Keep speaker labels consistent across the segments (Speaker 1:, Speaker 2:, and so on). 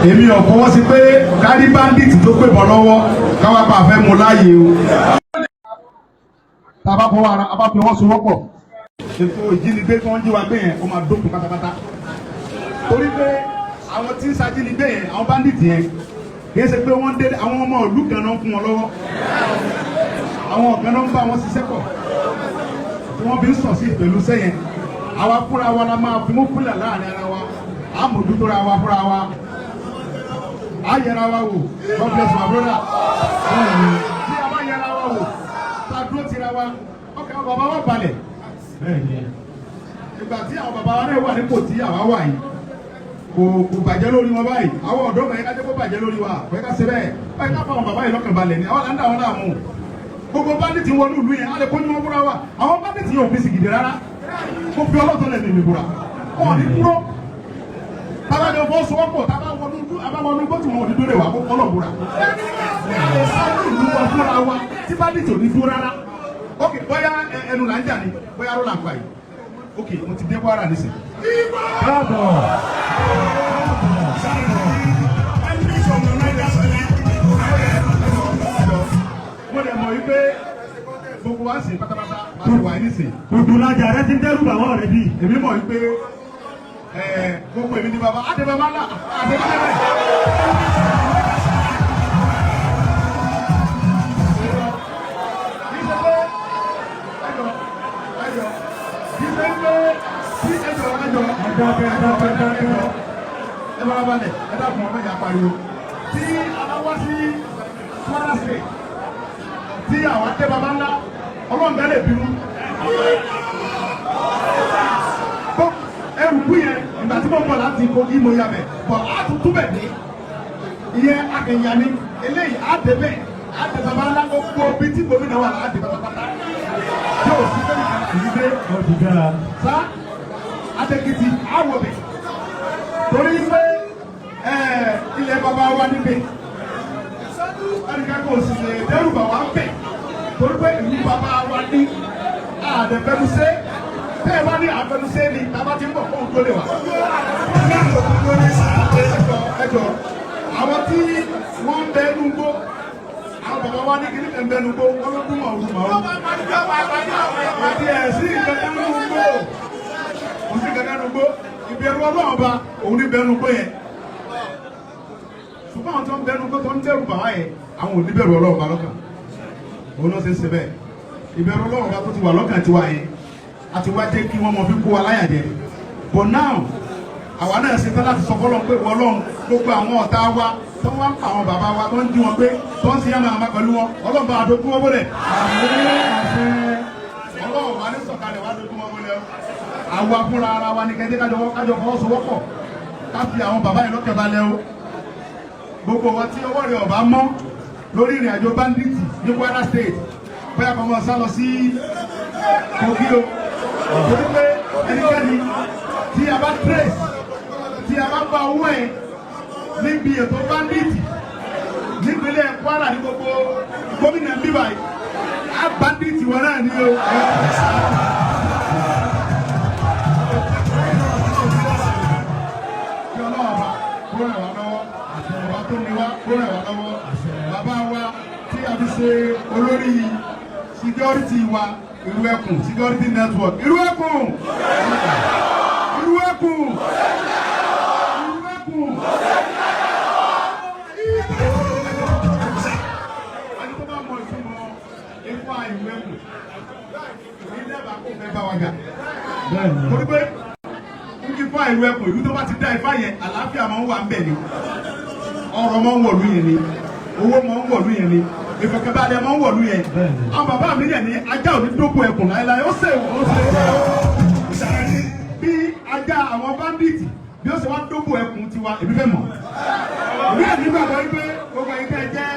Speaker 1: Èmi ò fọwọ́ sí pé kárí bandit tó gbébọn lọ́wọ́ káwá pa àfẹ́ mu láàyè o. Tá a bá fọwọ́ ara a bá fi ọwọ́ sowọ́pọ̀, ètò ìjínigbé tí wọ́n jí wa gbé yẹn, ó máa dópin pátápátá, torí pé àwọn tí ń ṣajínigbé yẹn, àwọn bandit yẹn, kì í ṣe pé wọ́n dé. Àwọn ọmọ ìlú kan náà ń fún wọn lọ́wọ́, àwọn kan náà ń bá wọn ṣiṣẹ́ pọ̀ tí wọ́n fi ń sọ̀ sí pẹ̀lú sẹ́yìn. Àwa fúnra wa la máa fi mú fúlẹ̀ láàrin ara wa, á mójútó ra wa fúnra wa, á yẹra wa wò. God bless my brother. Tí a bá yẹra wa wò, tá a dúró tira wa, ọkàn àwọn bàbá wa balẹ̀. Ìgbà tí àwọn bàbá wa náà wà nípò tí àwa wà yìí, kò bàjẹ́ lórí wọn báyìí. Àwọn ọ̀dọ́ kan yẹ ká jẹ́ kó bàjẹ́ lórí wa, kò yẹ ká ṣe bẹ́ẹ̀ báyìí. Ká fọ àwọn bàbá yìí lọ́kàn balẹ̀ ni. Àwọn là ń dà wọn láàmú. Gbogbo bandit wọnú ìlú yẹn, á lè kó ní wọn fúnra wa. Àwọn bandit yẹn ò fi sìgìdì rárá. Mo fi ọlọ́tọ̀ lẹ̀ mímí búra, wọn ò ní dúró. Tábàjọ fọwọ́sowọ́pọ̀, tábà wọnú abáwọnú gbó tí wọn ò ní dúró lè wà kó kọ́lọ̀ búra. Sáré ìlú wa fúnra wa tí bandit ò ní dúró rárá. Ok, bóyá ẹnu là ń jà ní, bóyá ló là ń pa yìí. Ok, mo ti dé Kwara nísìn.
Speaker 2: Káàbọ̀.
Speaker 1: Mo dẹ̀ mọ̀ wípé gbogbo wa sì pátápátá bá ti wà nísìn.
Speaker 2: Odùlájà rẹ ti ń dẹ́rù bà wọ́n rẹ bí.
Speaker 1: Èmi mọ̀ wípé gbogbo èmi ní baba àti baba ńlá àti baba ńlá. Kì í ṣe pé ẹjọ ẹjọ, kì í ṣe pé tí ẹjọ ẹjọ.
Speaker 2: Ẹdákẹ́, ẹdákẹ́, ẹdákẹ́.
Speaker 1: Ẹ bá balẹ̀, ẹ dákun, ọmọ ìyá pariwo. Tí a bá wá sí Kwara State, tí àwọn adé baba ńlá, ọlọ́run bẹ́ẹ̀ lè bínú. Ẹrù kú yẹn, ìgbà tí mo ń bọ̀ láti Kogi, mo yà bẹ̀ bọ̀, á tún túbẹ̀ dé. Ìyẹn akẹyà ni eléyìí, á dé bẹ́ẹ̀, á dé baba ńlá. Gbogbo bí tí gómìnà wà, á dé pátápátá tí o sí bẹ́ẹ̀ nìkan kì í dé.
Speaker 2: Ó ti dára.
Speaker 1: Sá Adékìtì àwọ̀bẹ̀, torí pé ilẹ̀ baba wa níbẹ̀, ẹnìkan kò sì lè dẹ́rù bà wá bẹ̀, torí pé ìlú baba wa ní àdẹ̀fẹ́nusẹ́. Tẹ́ ẹ bá ní àfẹnusẹ́ ni tàbá ti ń bọ̀ fóun tó lè wà. Ẹjọ, àwọn tí wọ́n ń bẹ nú gbó, àwọn bàbá wa ní kíní kan bẹ nú gbó, wọ́n ló dún màrú màrú. Àti ẹ̀ sí ìkankan nú gbó, kò sí ìkankan nú gbó. Ìbẹ̀rù Ọlọ́run ọba òun ní bẹ nú gbó yẹn. Ṣùgbọ́n àwọn tó ń bẹ nú gbó, tó ń dẹ́rù bàbá yẹn, àwọn ò ní bẹ̀rù Ọlọ́run ọba lọ́kàn. Òun náà ṣe ń ṣe bẹ́ẹ̀. Ìbẹ̀rù Ọlọ́run ọba tó ti wà lọ́kàn tiwa yẹn àti wá jẹ́ kí wọ́n mọ fi kó wa láyà jẹ. But now, àwa náà ṣe tán láti sọ fọlọ́n pé Ọlọ́run, gbogbo àwọn ọ̀tá wa tó wá ń pa àwọn bàbá wa, tó ń jí wọn gbé, tó ń ṣe yàmà àmà pẹ̀lú wọn, Ọlọ́run bá dojú wọn bọ́lẹ̀. Ọlọ́run bá ní sọ̀kalẹ̀ wá dojú wọn bọ́lẹ̀ o. Àwa fúnra ara wa ní kẹ́jẹ́ kájọ fọwọ́sowọ́pọ̀, ká fi àwọn bàbá yìí lọ́kàn balẹ̀ o. Gbogbo wọn tí ọwọ́ rẹ̀ ọ̀bá mọ́ lórí ìrìn àjò bandit ní Kwara State, bóyá kọ́ mọ́ sá lọ sí Kogi o, torí pé ẹnikẹ́ni tí a bá trace, tí a bá gba owó ẹ̀ níbi ètò bandit nípínlẹ̀ Kwara, ní gbogbo gómìnà bíbá yìí, á bandit wọn náà ní o. Kí Ọlọ́run bá kó ràn wá lọ́wọ́, ọba tó ní wá kó ràn wá lọ́wọ́. Bàbá wa tí a fi ṣe olórí security wa, Irú Ẹkùn Security Network, Irú Ẹkùn, Irú Ẹkùn, Irú Ẹkùn. Ẹni tó bá mọ ìtumọ̀ ifá Irú Ẹkùn ní dábàá kó fẹ́ bá wa jà, torí pé ifá Irú Ẹkùn, ìlú tó bá ti dá ifá yẹn, àlàáfíà máa ń wà ń bẹ̀ ni, ọrọ̀ máa ń wọ̀lú yẹn ni, owó máa ń wọ̀lú yẹn ni, ìfọ̀kànbalẹ̀ máa ń wọ̀lú yẹn. Àwọn bàbá mi yẹn ní ajá ò ní dóko ẹkùn láéláé. Ó sèwọ̀, ó sèwọ̀. Bí ajá àwọn bandit bí ó ṣe wá dóko ẹkùn tiwa, èmi fẹ́ mọ̀. Èmi yẹn nígbàgbọ́ wípé gbogbo ẹ̀yin tẹ́ ẹ jẹ́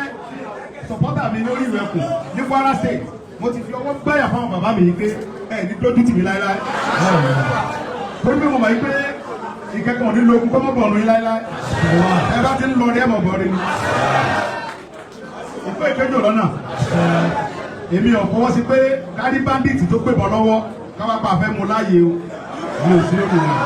Speaker 1: supporter mi lórí Irú Ẹkùn ní Kwara State, mo ti fi ọwọ́ gbáyà fáwọn bàbá mi yìí pé ẹ ní dójú tì mí láéláé, torí pé mo mọ̀ yìí pé ìkẹ́kọ̀ọ́ ní lókun kọ́mọ́ bọ̀ ọ̀nù yín láéláé. Ẹ bá ti ń lọ ní ẹ̀mọ̀ bọ̀ rí ni ìfẹ́ ìkẹjọ lọ́nà. Èmi ò fọwọ́ sí pé kárí bandit tó gbébọn lọ́wọ́ káwá pa àfẹ́ mu láàyè o. Mi ò sí lórí rẹ̀.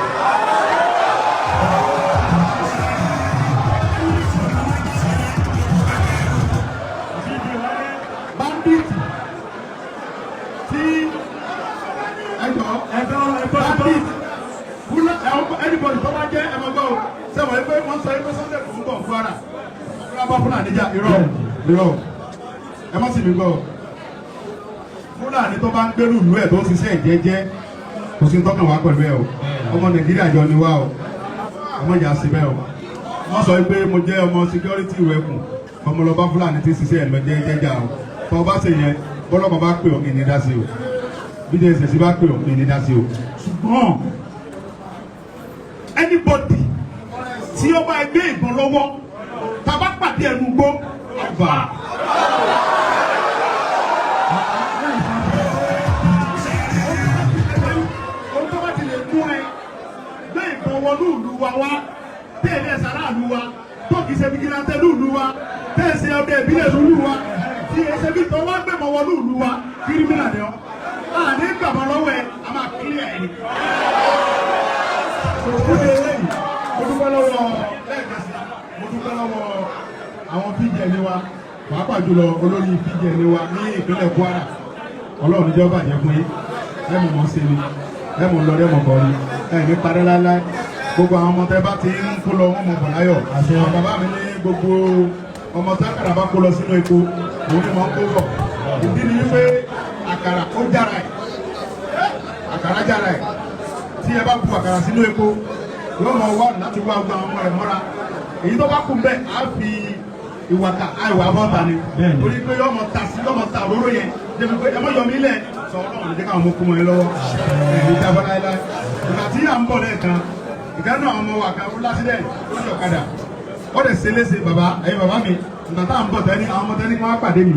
Speaker 1: Fúlàní jà. Irọ́, irọ́, ẹ má sì mí gbọ́. Fúlàní tó bá ń gbérù ìlú ẹ̀, tó ń ṣiṣẹ́ jẹ́jẹ́, kò sí tọ́kàn wá pẹ̀lú ẹ̀ o. Ọmọ Nàìjíríà jọ ni wá o. Ọmọ ìjà sí bẹ́ẹ̀ o. Wọ́n sọ pé mo jẹ́ ọmọ security ìwẹ̀kùn, ọmọlọba Fúlàní tí ń ṣiṣẹ́ ẹ̀ lọ jẹ́jẹ́ jà o. Tọ́ bá ṣe yẹn, bọ́lọ́pàá bá pè ọ́, kì í ní dá sí o. Bí DSS bá pè ọ́, kì í ní dá sí o.
Speaker 2: Ṣùgbọ́n anybody tí ó bá gbé ìbọn lọ́wọ́, tá a bá pàdé ẹnu gbó àgbà. Ohun tó bá ti lè mú ẹ gbé ìbọn wọnú ìlú wa wá, tẹ́ ẹ̀ lẹ́sàrá ìlú wa, tó kìí ṣe vigilante ìlú wa, tẹ́ ẹ̀ ṣe ọdẹ ìbílẹ̀ ìlú wa, tí ẹ ṣe bí tọ́ wá gbẹ̀mọ̀ wọnú ìlú wa, criminal ni ọ́. Àní gbàgbọ́ lọ́wọ́ ẹ, a máa clear ẹ ni.
Speaker 1: Fún mi eléyìí, mo dúpẹ́ lọ́wọ́ lẹ́ẹ̀kan sí, mo dúpẹ́ lọ́wọ́ àwọn PGN wa, pàápàá jùlọ olórí PGN wa ní ìpínlẹ̀ Kwara. Ọlọ́run níjọ́ bàjẹ́ fún yín. Ẹ mọ̀ mọ́ sí ni, ẹ mọ̀ lọ, ẹ mọ̀ bọ̀ ni, ẹ ní parẹ́ láéláé. Gbogbo àwọn ọmọ tẹ bá ti ń kó lọ, wọn mọ̀ bọ̀ láyọ̀. Àwọn bàbá mi ní gbogbo ọmọ tákàrà bá kó lọ sínú epo, òun ni wọ́n kó bọ̀. Ìdí ni wípé àkàrà ó jára ẹ̀, àkàrà jára ẹ̀. Tí ẹ bá bu àkàrà sínú epo, yóò mọ wá láti wá gba àwọn ọmọ rẹ̀ mọ́ra. Èyí tó bá kù mbẹ́, á fi ìwàkà àìwà bọ́ta ni, torí pé yóò mọ ta sí, yóò mọ ta òróró yẹn débi pé ẹ mọ yọ mí lẹ̀ sọ. Ọlọ́run ní káwọn ọmọ kú mọ́ ẹ lọ́wọ́, ẹ ní jábọ́ láéláé. Ìgbà tí à ń bọ̀ lẹ́ẹ̀kan, ìkànnì àwọn ọmọ wa kan ó l'accident lórí ọ̀kadà, ó lè ṣe léṣe. Bàbá, ẹ̀yin bàbá mi, ìgbà tá à ń bọ̀ tẹ́ni, àwọn ọmọ tẹ́ni kí wọ́n pàdé mi,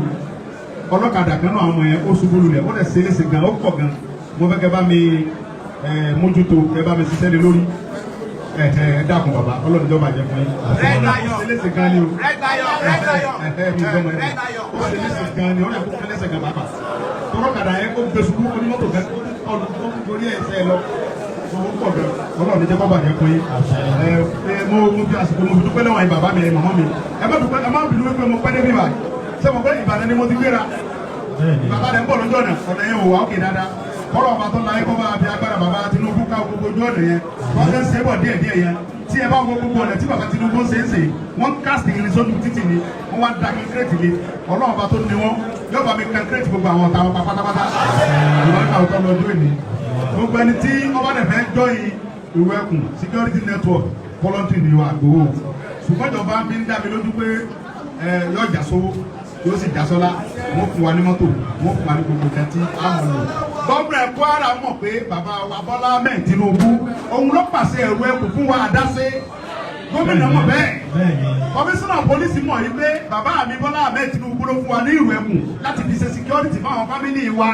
Speaker 1: ọlọ́kadà kan náà, àwọn ọmọ yẹn, ó ṣubú lulẹ̀, ó lè ṣe léṣe gan, ó pọ̀ gan. Mo fẹ́ kẹ́ bá mi mójútó, kẹ́ bá mi ṣiṣẹ́ lé lórí. Ẹ ẹ dákun bàbá, Ọlọ́run jọba jẹ fún yín. Ó ṣe léṣe gan ni o. Ẹ mi gbọ́mọ ẹ, ó ṣe léṣe gan ni, ó lè kó kẹlẹ́sẹ̀ gan bàbá tọrọkadà yẹn, kó gbé ṣubú onímọ́tò gan, ó torí ẹsẹ̀ lọ, owó pọ̀ gan. Ọlọ́run jẹ́ kó bàjẹ́ fún yín. Ẹ ẹ mo fi àsìkò, mo fi dúpẹ́ lọ́wọ́ yín, bàbá mi, ẹ màmá mi. Ẹ má dúpẹ́, ẹ má bínú wípé mo pẹ́ débi báyìí. Ṣé mo pé Ìbàdàn ni mo ti gbéra? Bàbá rẹ̀ ń bọ̀ lójú ọ̀nà, ọ̀nà yẹn ò wá òkè dáadáa. Kọ́rọ̀ ọba tó láyé kọ́ bá fi agbára bàbá Tinubu ká gbogbo ojú ọ̀nà yẹn. Wọ́n ṣe ń ṣe bọ̀ díẹ̀ díẹ̀ yẹn. Tí ẹ bá wo gbogbo ọ̀nà tí bàbá Tinubu ń ṣe ń ṣe, wọ́n cast irin sójú títì ni, wọ́n wá da concrete lé. Ọlọ́run ọba tó ní wọn yóò bá mi concrete gbogbo àwọn ọ̀tá wọn pátápátá. Ìwọ́n ká ọ̀tọ́ lọ́dún èmi. Gbogbo ẹni tí ọba rẹ̀ fẹ́ join ìwé ẹkùn security network, voluntary ni wà gbowó, ṣùgbọ́n ìjọba fi ń dá mi lójú pé ẹ yóò jà sówó, yóò sì jà sọ́lá. Wọ́n fún wa ní mọ́tò, wọ́n fún wa ní gbogbo nǹkan tí a mọ̀ lò. Gómìnà Kwara mọ̀ pé bàbá wa Bọ́lá Ahmed Tinubu, òun ló pàṣẹ ẹ̀rọ ẹkùn fún wa àdáṣe. Gómìnà mọ̀ bẹ́ẹ̀. Kọmíṣánná pólísì mọ̀ yìí pé bàbá mi Bọ́lá Ahmed Tinubu ló fún wa ní ìrù ẹkùn láti fi ṣe security fún àwọn family wa.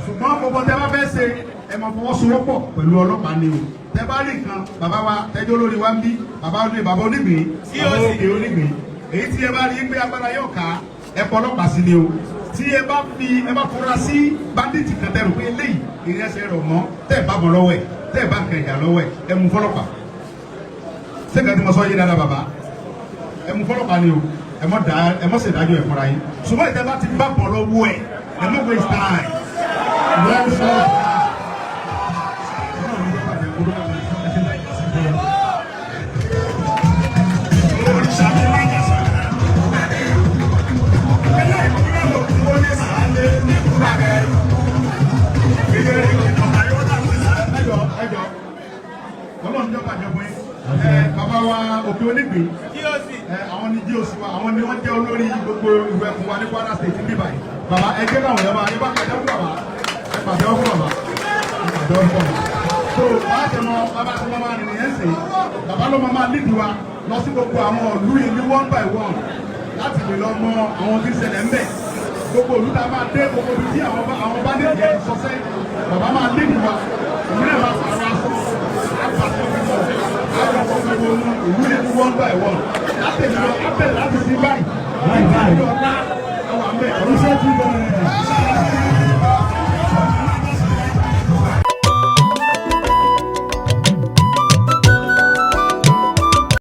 Speaker 1: Ṣùgbọ́n gbogbo tẹ bá fẹ́ ṣe, ẹ máa fọwọ́sowọ́pọ̀ pẹ̀lú ọlọ́pàá ni o. Tẹ bá rí nǹkan, bàbá wa tẹjọ́ lórí wa ń bí, bàbá ní bàbá onígbìn, bàbá òkè onígbìn, èyí tí ẹ bá rí pé agbára yóò ká, ẹ pọ̀ ọlọ́pàá sí ni o. Tí ẹ bá fi ẹ bá fura sí bandit kan, tẹ rò pé eléyìí ìrìn ẹsẹ̀ rọ̀ mọ́, tẹ́ ẹ bá bọ̀ lọ́wọ́ ẹ̀, tẹ́ ẹ bá nǹkan ìjà lọ́wọ́ ẹ̀, ẹ mú fọlọ́pàá. Ṣé kàn tí mo sọ yé dáadáa, bàbá? Ẹ mú fọlọ́pàá ni o. Ẹ mọ̀ dá, ẹ mọ̀ ṣèdájọ́ ẹ̀ fúnra yín. Ṣùgbọ́n ìtẹ́ bá ti bá bọ̀ lọ́wọ́ ẹ̀, ẹ mọ̀ waste time.
Speaker 2: Well said.
Speaker 1: Ẹjọ, ẹjọ, Ọlọ́run jọba jẹ fún yín. Ẹ bàbá wa òkè onígbìn, ẹ àwọn ni GOC wa, àwọn ni wọ́n jẹ́ olórí gbogbo ìwé ẹkùn wa ní Kwara State níbí báyìí. Bàbá, ẹ jẹ́ káwọn yẹn máa ẹ bá pàtẹ́wọ́ fún bàbá, ẹ pàtẹ́wọ́ fún bàbá, ẹ pàtẹ́wọ́ fún bàbá. So bàbá tẹ mọ, bàbá tẹ mọ máa rìnrìn yẹn sè, bàbá ló máa lead wa lọ sí gbogbo àwọn ìlú yìí ní one by one láti lè lọ mọ àwọn tí ń ṣẹlẹ̀ ń bẹ̀. Gbogbo ìlú tá a máa dé, gbogbo ibi tí àwọn bá ní ìyẹn ti sọsẹ́, bàbá máa lead wa. Òun náà máa pàrọ̀ aṣọ àpàtọ́ àwọn gbogbo ìlú yìí ní one by one láti lọ abẹ́ láti sí báyìí
Speaker 2: Báyìí báyìí.
Speaker 1: ọ̀la àwọn àmì
Speaker 2: Iṣẹ́ ti bẹ̀rẹ̀.